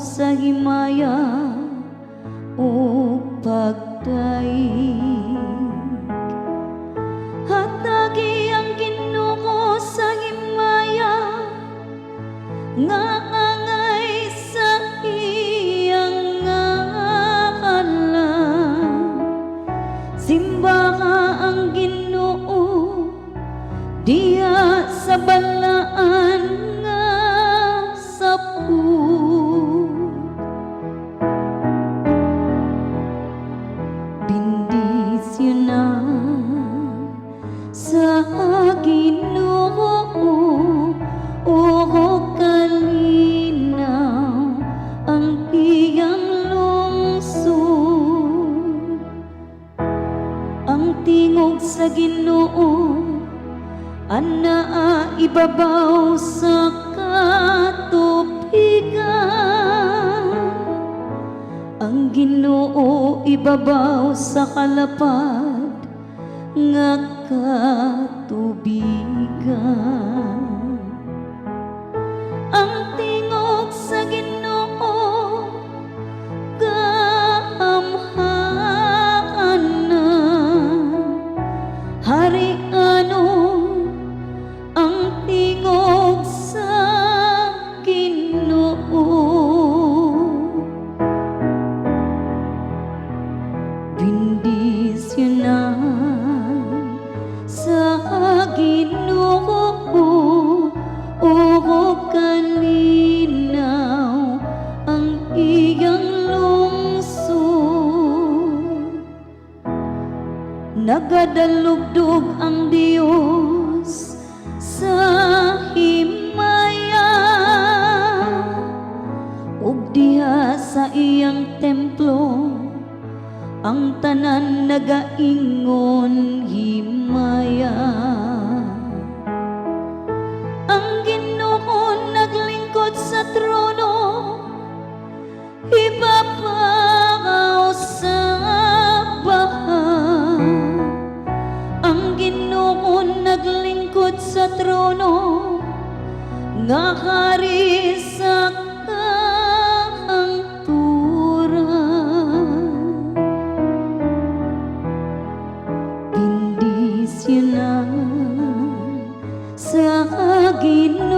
sa himaya ug pagdaig. Hatagi ang Ginoo sa himaya nga angay sa iyang ngalan. Simbaka ang Ginoo diha sa balaan nga saput. Bendisyonan sa Ginoo ug kalinaw ang iyang lungsod. Ang tingog sa Ginoo anaa ibabaw sa katubigan. Ang Ginoo ibabaw sa kalapad nga katubigan. Ang tingog sa Ginoo gaamhanan. Harianon ang tingog sa Ginoo. Bendisyonan sa Ginoo ug kalinaw ang iyang lungsod. Nagadalugdog ang Dios sa himaya ug diha sa iyang templo ang tanan nagaingon, "Himaya." Ang Ginoo naglingkod sa trono ibabaw sa baha. Ang Ginoo naglingkod sa trono nga hari sa kahangturan. Bendisyonan sa Ginoo.